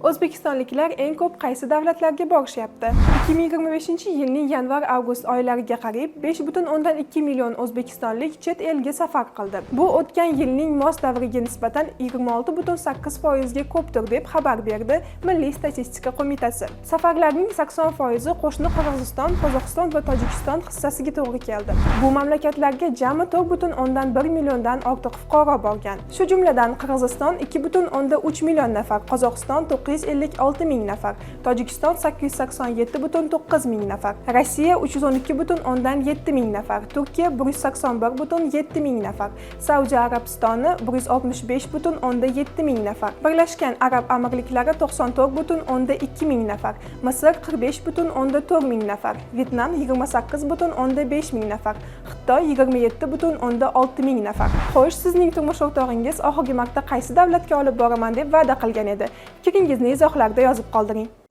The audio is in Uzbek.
O'zbekistonliklar eng ko'p qaysi davlatlarga borishyapti? 2025 yilning yanvar-avgust oylariga qarab, 5,2 million o'zbekistonlik chet elga safar qildi. Bu o'tgan yilning mos davriga nisbatan 26,8 foizga ko'pdir, deb xabar berdi Milliy statistika qo'mitasi. Safarlarning 80 foizi qo'shni Qirg'iziston, Qozog'iston va Tojikiston hissasiga to'g'ri keldi. Bu mamlakatlarga jami 4,1 milliondan ortiq fuqaro borgan. Shu jumladan, Qirg'iziston 2,3 million nafar, Qozog'iston 956 ming nafar, Tojikiston 887,9 ming nafar, Rossiya 312,7 ming nafar, Turkiya 181,7 ming nafar, Saudiya Arabistoni 165,7 ming nafar, Birlashgan Arab Amirliklari 94,2 ming nafar, Misr 45,4 ming nafar, Vyetnam 28,5 ming nafar, Xitoy 27,6 ming nafar. Xo'sh, sizning turmush o'rtog'ingiz oxirgi marta qaysi davlatga olib boraman deb va'da qilgan edi? Fikringizni izohlarda yozib qoldiring.